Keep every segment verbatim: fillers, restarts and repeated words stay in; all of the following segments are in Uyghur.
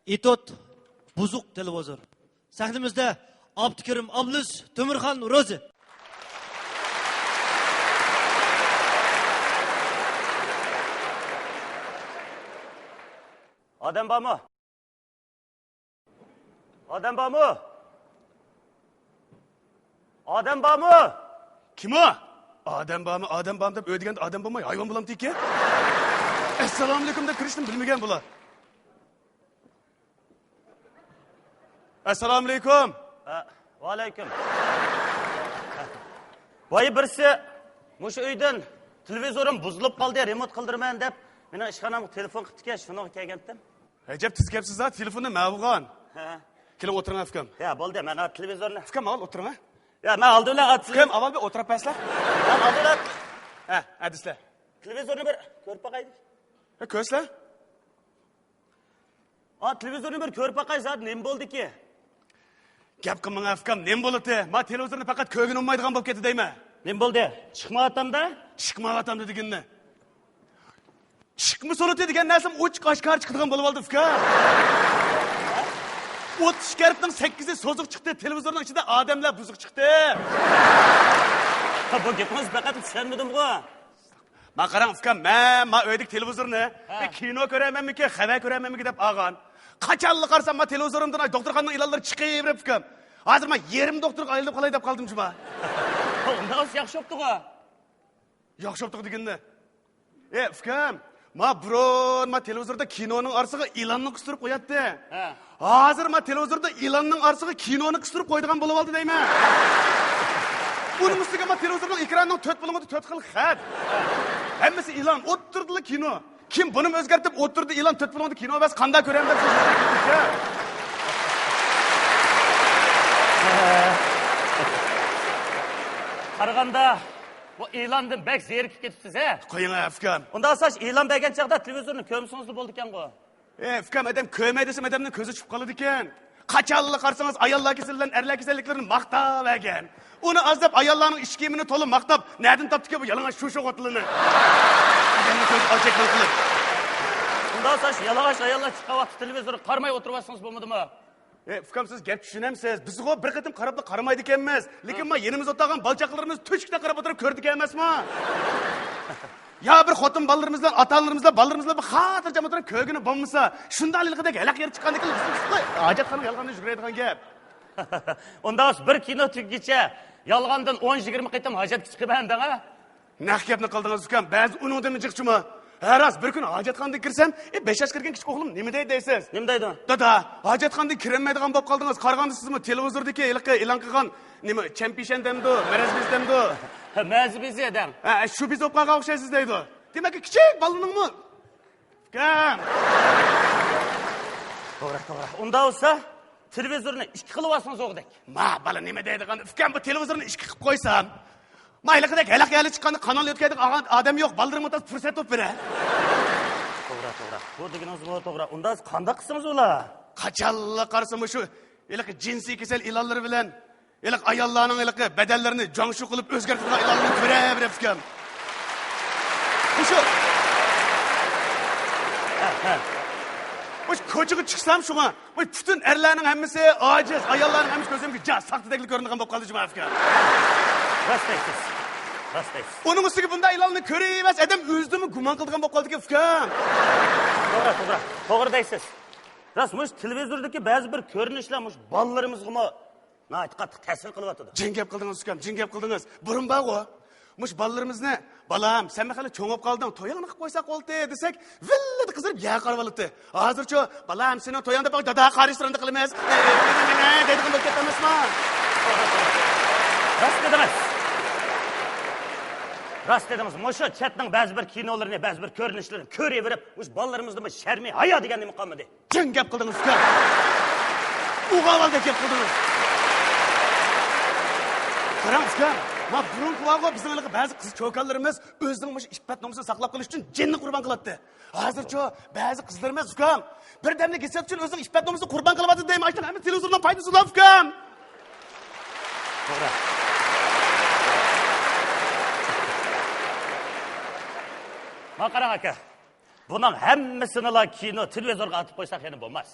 ئېتوت بۇزۇق تېلېۋىزور. سەھنىمىزدە ئابدۇكېرىم ئابلىز، تۆمۈرخان روزى. ئادەم بارمۇ؟ ئادەم بارمۇ؟ ئادەم بارمۇ؟ كىم ئۇ؟ ئادەم بارمۇ، ئادەم بارمۇ دەپ ئۆي دېگەندە ئادەم بولماي ھايۋان بولامتىكى؟ ئەسسالامۇئەلەيكۇم دەپ كىرىشنى بىلمىگەن بۇلار. ئەسسالامۇئەلەيكۇم. ھە، ۋەئەلەيكۇم. ۋاي بىرسى، مۇشۇ ئۆيدىن تېلېۋىزورۇم بۇزۇلۇپ قالدى، رېمونت قىلدۇرىمەن دەپ مېنىڭ ئىشخانامغا تېلېفون قىپتىكەن، شۇنىڭغا كەلگەنتىم. ئەجەب تېز كەپسىز ھە، تېلېفوننى مەن ئالغان. ھە. كېلىڭ ئولتۇرۇڭ ئۇكام. ھە، بولدى، مەن ھازىر تېلېۋىزورنى. ئۇكام، ئاۋۋال ئولتۇرۇڭ ھە. يا، مەن ئالدى بىلەن ئات-، ئۇكام، ئاۋۋال بىر ئولتۇرۇپ بەرسىلە. مەن ئالدى بىلەن. ھە، ھە دېسىلە. تېلېۋىزورنى بىر كۆرۈپ باقايلى. ھە، كۆرسىلە. ھە، تېلېۋىزورنى بىر كۆرۈپ باقاي، زادى نېمە بولدىكى؟ گەپ قىلماڭ ئۇكام، نېمە بولىدۇ؟ ما تېلېۋىزورنى پەقەت كۆرگىنى ئۇنىمايدىغان بولۇپ كەتتى دەيمەن. نېمە بولدى؟ چىقمايۋاتامدا؟ چىقمايۋاتامدا دېگىنىنى. چىقمىسۇنىتى دېگەن نەرسىمۇ ئوچۇق ئاشكارا چىقىدىغان بولۇۋالدى ئۇكا. ئوتتۇز ئىككى ھەرپنىڭ سەككىزى سوزۇق چىقتى، تېلېۋىزورنىڭ ئىچىدە ئادەملەر بۇزۇق چىقتى. ھە، بۇ گېپىڭىز پەقەت چۈشەنمىدىمغۇ؟ ما قاراڭ ئۇكام، مەن ما ئۆيدىكى تېلېۋىزورنى ھە. بىر كىنو كۆرەرمەنمىكىن، خەۋەر كۆرەرمەنمىكىن دەپ ئالغان. قاچانلا قارىسام ما تېلېۋىزورۇمدىن ئاي دوختۇرخانىنىڭ ئېلانلىرى چىقىۋېرىپ ئۇكام. ھازىر ما يېرىم دوختۇرغا ئايلىنىپ قالاي دەپ قالدىم جۇما. ئۇنداق بولسا ياخشى بوپتىغۇ. ياخشى بوپتىغۇ دېگىنىنى. ئە ئۇكام، ما بۇرۇن ما تېلېۋىزوردا كىنونىڭ ئارىسىغا ئېلاننى قىستۇرۇپ قوياتتى. ھە. ھازىر ما تېلېۋىزوردا ئېلاننىڭ ئارىسىغا كىنونى قىستۇرۇپ قويىدىغان بولۇۋالدى دەيمەن. ئۇنىڭ ئۈستىگە ما تېلېۋىزورنىڭ ئېكرانىنىڭ تۆت بۇلۇڭىدا تۆت خىل خەت. ھەممىسى ئېلان، ئوتتۇرىدىلا كىنو. كىم بۇنىمۇ ئۆزگەرتىپ ئوتتۇرىدا ئېلان، تۆت بۇلۇڭدا كىنو بەرسە قانداق كۆرەم دەپ شۇ. قارىغاندا بۇ ئېلاندىن بەك زېرىكىپ كېتىپسىز ھە. قويۇڭ ئۇكام. ئۇنداق بولسا ئېلان بەرگەن چاغدا تېلېۋىزورنى كۆرمىسىڭىزلا بولىدىكەنغۇ. ئە ئۇكام، ئادەم كۆرمەي دېسەم ئادەمنىڭ كۆزى چۈشۈپ قالىدىكەن. قاچانلا قارىسىڭىز ئاياللار كېسىلى بىلەن ئەرلەر كېسەللىكلىرىنى ماختاۋەرگەن. ئۇنى ئاز دەپ ئاياللارنىڭ ئىچ كىيىمىنى تولا ماختاپ، نەدىن تاپتىكەن بۇ يالىڭاچ شۇشۇ خوتۇنىنى؟ ئادەمنى كۆز ئاچەكمەن قىلىپ. ئۇنداق بولسا يالىڭاچ ئاياللار چىققان ۋاقىتتا تېلېۋىزورغا قارىماي ئولتۇرۇۋاتسىڭىز بولمىدىمۇ؟ ئە ئۇكام، سىز گەپ چۈشىنەمسىز؟ بىزغۇ بىر قېتىم قاراپلا قارىمايدىكەنمىز. لېكىن ھە. ما يېنىمىزدا ئولتۇرغان بالا چاقىلىرىمىز تۆشۈكتە قاراپ ئولتۇرۇپ كۆرىدىكەن ئەمەسمۇ؟ يا بىر خوتۇن بالىلىرىمىز بىلەن، ئاتا-ئانىلىرىمىز بىلەن، بالىلىرىمىز بىلەن بىر خاتىرجەم ئولتۇرۇپ كۆرگىنى بولمىسا، شۇنداق ھېلىقىدەك ھەلەق يېرى چىققاندىكىن بىز ھاجەتخانىغا يالغاندىن يۈگۈرەيدىغان گەپ. ئۇنداق بىر كىنو تۈگىگىچە يالغاندىن ئون يىگىرمە قېتىم ھاجەتكە چىقىمەن دەڭە. نەق گەپنى قىلدىڭىز ئۇكام، بەزى ئۇنىڭدىنمۇ جىقچىمۇ؟ ھە راست، بىر كۈنى ھاجەتخانىدىن كىرسەم، ئى، بەش ياشقا كىرگەن كىچىك ئوغلۇم نېمە دەيدۇ دەيسىز؟ نېمە دەيدۇ؟ دادا، ھاجەتخانىدىن كىرەلمەيدىغان بولۇپ قالدىڭىز، قارىغاندا سىزمۇ تېلېۋىزوردىكى ھېلىقى ئېلان قىلغان نېمە، چەمپىشەن دەمدۇ، مەرەز بېزى دەمدۇ؟ ھە، مەزى بېزى دەڭ. ھە، شۇ بېزى بولۇپ قالغان ئوخشايسىز دەيدۇ. دېمەك، كىچىك بالىنىڭمۇ ئۇكام. توغرا، توغرا. ئۇنداق بولسا، تېلېۋىزورنى ئىككى قىلىۋالسىڭىز ئوغدەك. ما، بالا نېمە دەيدىغان؟ ئۇكام، بۇ تېلېۋىزورنى ئىككى قىلىپ قويسام، ما، ھېلىقىدەك ھەلەق يەرلىك چىققاندا قانال يۆتكەيدىغان ئادەم يوق، بالىلىرىمغا تازا پۇرسەت بولۇپ بېرە. توغرا، توغرا. بۇ دېگىنىڭىزمۇ توغرا. ئۇنداق قانداق قىلسىڭىز بولا؟ قاچانلا قارىسا مۇشۇ ھېلىقى جىنسىي كېسەل ئېلانلىرى بىلەن ھېلىقى ئاياللارنىڭ ھېلىقى بەدەنلىرىنى جۇاڭشۇ قىلىپ ئۆزگەرتىدىغان ئېلانلارنى كۆرەۋېرىپتىكەن. مۇشۇ، مۇشۇ كوچىغا چىقسام شۇڭا، مۇشۇ پۈتۈن ئەرلەرنىڭ ھەممىسى ئاجىز، ئاياللارنىڭ ھەممىسى كۆزۈمگە جا ساختىدەكلا كۆرۈنىدىغان بولۇپ قالدى جۇما ئۇكا. راست دەيسىز. راست دەيسىز. ئۇنىڭ ئۈستىگە بۇنداق ئېلاننى كۆرۈۋەرسە ئادەم ئۆزىدىنمۇ گۇمان قىلىدىغان بولۇپ قالدىكەن ئۇكا. توغرا، توغرا. توغرا دەيسىز. راست، مۇشۇ تېلېۋىزوردىكى بەزى بىر كۆرۈنۈشلەر مۇشۇ بالىلىرىمىزغىمۇ ناھايىتى قاتتىق تەسىر قىلىۋاتىدۇ. جىڭ گەپ قىلدىڭىز ئۇكام، جىڭ گەپ قىلدىڭىز. بۇرۇن بارغۇ، مۇشۇ بالىلىرىمىزنى، «بالام، سەن خېلى چوڭ بولۇپ قالدىڭ، تويۇڭنى قىلىپ قويساق بولدى» دېسەك، ۋىللىدە قىزىرىپ يەرگە قارىۋالاتتى. ھازىرچۇ، «بالام، سېنىڭ تويۇڭدا بىر دادا قارا رېستوراندا قىلىمىز» دەيدىغان بولۇپ كەتتى ئەمەسما؟ راست دېدىڭىز. راست دېدىڭىز. مۇشۇ چەتنىڭ بەزى بىر كىنولىرىنى، بەزى بىر كۆرۈنۈشلىرىنى كۆرۈۋېرىپ، مۇشۇ بالىلىرىمىزدىمۇ شەرمى، ھايا دېگەن نېمە قالمىدى. جىڭ گەپ قىلدىڭىز ئۇكام. ئوغۇل بالىدەك گەپ قىلدىڭىز. قاراڭ ئۇكام، ما بۇرۇنقى بارغۇ بىزنىڭ ھېلىقى بەزى قىز چوكانلىرىمىز ئۆزىنىڭ مۇشۇ ئىپپەت نومۇسىنى ساقلاپ قېلىش ئۈچۈن جېنىنى قۇربان قىلاتتى. ھازىرچۇ بەزى قىزلىرىمىز ئۇكام، بىر دەملىك ھېسسىيات ئۈچۈن ئۆزىنىڭ ئىپپەت نومۇسىنى قۇربان قىلىۋاتىدۇ دەيمەن، ئاشۇنىڭ ھەممە تېلېۋىزورنىڭ پايدىسى ئۇلار ئۇكام. توغرا. ما قاراڭ ئاكا. بۇنىڭ ھەممىسىنىلا كىنو، تېلېۋىزورغا ئاتىپ قويساق يەنە بولماس.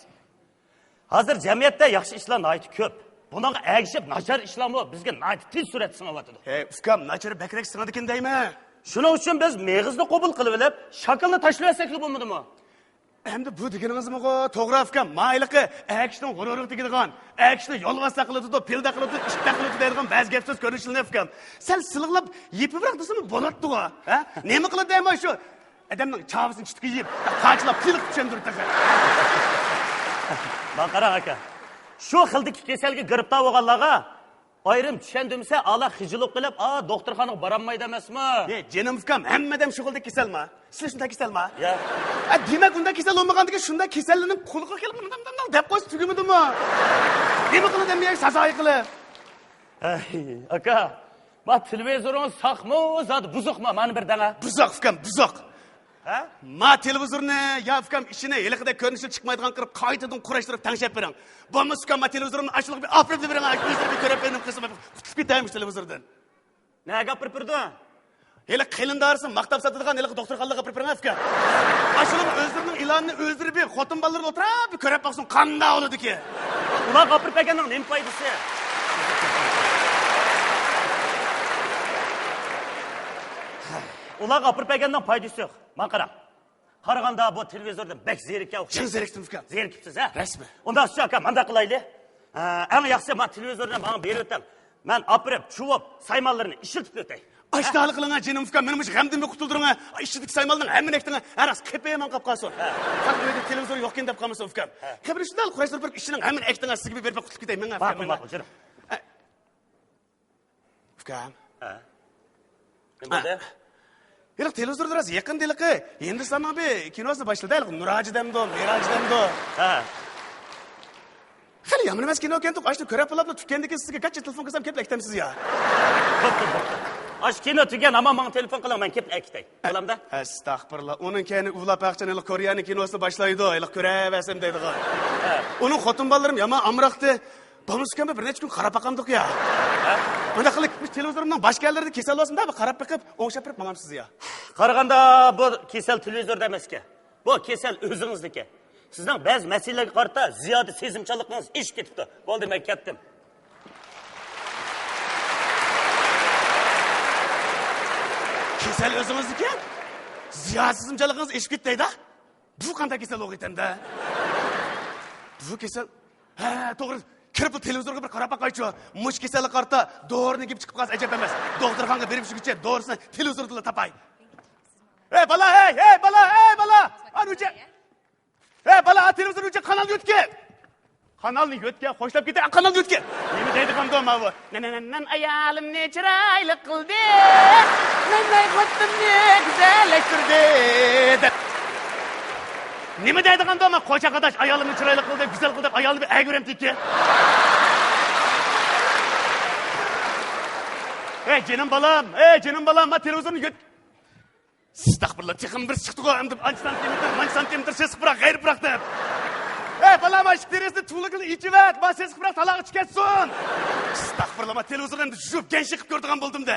ھازىر جەمئىيەتتە ياخشى ئىشلار ناھايىتى كۆپ. بۇنىڭغا ئەگىشىپ، ناچار ئىشلارمۇ بىزگە ناھايىتى تېز سۈرئەتتە سىڭىۋاتىدۇ. ھەي، ئۇكام، ناچىرى بەكرەك سىڭىدىكىن دەيمەن. شۇنىڭ ئۈچۈن بىز مېغىزنى قوبۇل قىلىۋېلىپ، شاكىلىنى تاشلىۋەتسەكلا بولمىدىمۇ؟ ئەمدى بۇ دېگىنىڭىزمۇغۇ توغرا، ئۇكام. ما ھېلىقى ئەر كىشىنىڭ غۇرۇرىغا تېگىدىغان، ئەر كىشىنى يولۋاستەك قىلىدۇ، پىلدەك قىلىدۇ، ئىتتەك قىلىدۇ دەيدىغان بەزى گەپ-سۆز كۆرۈنۈشلىرىنى، ئۇكام، سەل سىلىقلاپ، يېپىۋراق دېسىمۇ بولاتتىغۇ، ھە؟ نېمە قىلىدۇ دەيمەن شۇ؟ ئادەمنىڭ چاۋىسىنى چۈتكە يېيىپ، قاچىلاپ پىلىققا چۈشەندۈرۈپ تېخى. ماڭا قاراڭ، ئاكا. شۇ خىلدىكى كېسەلگە گىرىپتار بولغانلارغا ئايرىم چۈشەندۈرمىسە، ئالا خىجىللىق قىلىپ، ئا، دوختۇرخانىغا بارالمايدۇ ئەمەسمۇ؟ ئى، جېنىم ئۇكام، ھەممە ئادەم شۇ خىلدىكى كېسەلما؟ سىلەر شۇنداق كېسەلما؟ يا. ئە، دېمەك، ئۇنداق كېسەل بولمىغاندىكىن، شۇنداق كېسەللەرنىڭ قۇلىقىغا كېلىپ، مۇنداق، مۇنداق دەپ قويسا تۈگىمىدىمۇ؟ نېمە قىلىدۇ ئەمدى، سازايى قىلىپ؟ ئەي، ئاكا، ما تېلېۋىزورىڭىز ساقمۇ، زادى بۇزۇقما؟ مانا بىر دەڭە. بۇزۇق، ئۇكام، بۇزۇق. ھە؟ ما تېلېۋىزورنى يا، ئۇكام، ئىچىنى ھېلىقىدەك كۆرۈنۈشى چىقمايدىغان قىلىپ، قايتىدىن قۇراشتۇرۇپ تەڭشەپ بېرىڭ. بولمىسا، ئۇكام، ما تېلېۋىزورنى ئاشۇلۇققا بىر ئاپىرىپ بېرىڭ، ئۆزلىرى بىر كۆرۈپ بېرىڭ، قىلسا قۇتۇلۇپ كېتەيمىش تېلېۋىزوردىن. نەگە ئاپىرىپ بېرىدۇ؟ ھېلىقى قېلىن دارىسى ماختاپ ساتىدىغان ھېلىقى دوختۇرخانىلارغا ئاپىرىپ بېرىڭ، ئۇكا. ئاشۇلار ئۆزلىرىنىڭ ئېلانىنى ئۆزلىرى بىر خوتۇن بالىلىرى ئولتۇرۇپ بىر كۆرۈپ باقسۇن، قانداق بولىدىكى. ئۇلارغا ئاپىرىپ بەرگەننىڭ نېمە پايدىسى؟ ئۇلارغا ئاپىرىپ بەرگەننىڭ پايدىسى يوق. ماڭا قاراڭ. قارىغاندا بۇ تېلېۋىزوردىن بەك زېرىككەن ئوخشايسىز. چىڭ زېرىكتىم، ئۇكا. زېرىكىپسىز، ھە؟ رەسمىي. ئۇنداق ئۇكا، مانداق قىلايلى. ھە، ئەڭ ياخشىسى، ما تېلېۋىزورنى ماڭا بېرىۋېتىڭ. مەن ئاپىرىپ، چۇۋۇپ، سايمانلىرىنى ئىشلىتىپ ئۆتەي. ئاشتالا قىلىڭ، جېنىم ئۇكا، مېنى مۇشۇ غەمدىن بىر قۇتۇلدۇرۇڭ. ئىچىدىكى سايمانلارنىڭ ھەممىنى ئەكتىڭ، ھەر ئاز قېپىيامان قاپ قالسۇن. ھە. ساق ئۆيدە تېلېۋىزور يوقكەن دەپ قالمىسۇن، ئۇكام. ھە. قېپىنى شۇنداق قۇراشتۇرۇپ بېرىپ، ئىشىنىڭ ھەممىنى ئەكتىڭ، سىزگە بېرىپ قۇتۇلۇپ كېتەي، مېڭە، ئۇكام، ماقۇل، مېڭە. ماقۇل، جېنىم. ھە. ئۇكام. ھە. نېمە بولدى؟ ھېلىقى تېلېۋىزوردا راست يېقىندا ھېلىقى ھىندىستاننىڭ بىر كىنوسىنى باشلىدى، ھېلىقى نۇراجى دەمدۇ، مىراجى دەمدۇ. ھە. خېلى يامان ئەمەس كىنوكەنتۇ، ئاشۇنى كۆرۈپ بولاپلا تۈگىگەندىن كېيىن سىزگە گاچچا تېلېفون قىلسام كېلىپ ئەكېتەمسىز يا؟ بوپتۇ، بوپتۇ. ئاشۇ كىنو تۈگىگەن ھامان ماڭا تېلېفون قىلىڭ، مەن كېلىپ ئەكېتەي. بولامدا؟ ئەستەغپۇرۇللا، ئۇنىڭ كەينى ئۇۋىلاپ ئاقچان ھېلىقى كورېيەنىڭ كىنوسىنى باشلايدۇ، ھېلىقى كۆرەۋەرسەم دەيدىغان. ھە. ئۇنىڭ خوتۇن بالىلىرىمۇ يامان ئامراقتى. بولمىسىكەن بىر نەچچە كۈن قاراپ باقامدۇق يا. ھە؟ مۇنداق قىلىپ، مۇشۇ تېلېۋىزورۇمنىڭ باشقا يەرلىرىدە كېسەل بولسىمۇ، بىر قاراپ بېقىپ، ئوڭشاپ بېرىپ ماڭامسىز يا. قارىغاندا بۇ كېسەل تېلېۋىزوردا ئەمەسكەن. بۇ كېسەل ئۆزىڭىزدىكى. سىزنىڭ بەزى مەسىلىلەرگە قارىتا زىيادە سېزىمچانلىقىڭىز ئېشىپ كېتىپتۇ. بولدى، مەن كەتتىم. كېسەل ئۆزىڭىزدىكى؟ زىيادە سېزىمچانلىقىڭىز ئېشىپ كېتەي-دە. بۇ قانداق كېسەل بولغىيتەمدە؟ بۇ كېسەل، ھە، توغرا. كىرىپلا تېلېۋىزورغا بىر قاراپ باقايچۇ. مۇشۇ كېسەلگە قارىتا دورىنىڭ گېپى چىقىپ قالسا ئەجەب ئەمەس. دوختۇرخانىغا بېرىپ شۇگىچە دورىسىنى تېلېۋىزوردىنلا تاپاي. ھەي بالا، ھەي، ھەي بالا، ھەي بالا. ئانىچە. ھەي بالا، تېلېۋىزور ئۈچۈن قانالنى يۆتكە. قانالنى يۆتكە، خوشلاپ كېتە، قانالنى يۆتكە. نېمە دەيدىغاندۇ ماۋۇ؟ نەنەنەنەن ئايالىمنى چىرايلىق قىلدى. نەنەي خوتۇننى گۈزەللەشتۈردى. دەپ. نېمە دەيدىغاندۇ ما قوچاق ئاداش، ئايالىمنى چىرايلىق قىلدى، گۈزەل قىلدى دەپ ئايالىنى بىر ئەگىۋېرەمتىكى. ئەي جېنىم بالام، ئەي جېنىم بالام، ما تېلېۋىزورنى يۆت-، ئەستەغپۇرۇللا، تېخىمۇ بىرسى چىقتىغۇ، ئەمدى ئانچە سانتىمېتىر، مانچە سانتىمېتىر سېسىق پۇراق، غەيرىي پۇراق دەپ. ئەي بالام، ئىشىك دېرىزىنى تۇۋلۇكىنى ئېچىۋەت، ما سېسىق پۇراق تالاغا چۈشۈپ كەتسۇن. ئەستەغپۇرۇللا، ما تېلېۋىزورنى ئەمدى يۇيۇپ گەنشە قىلىپ كۆرىدىغان بولدۇم-دە.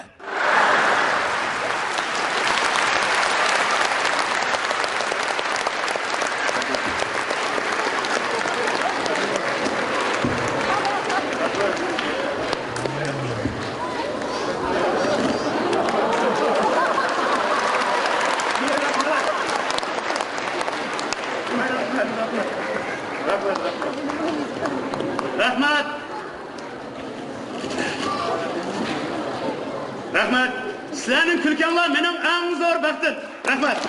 رەھمەت! رەھمەت! سىلەرنىڭ كۈلكەڭلار مېنىڭ ئەڭ زور بەختىم. رەھمەت!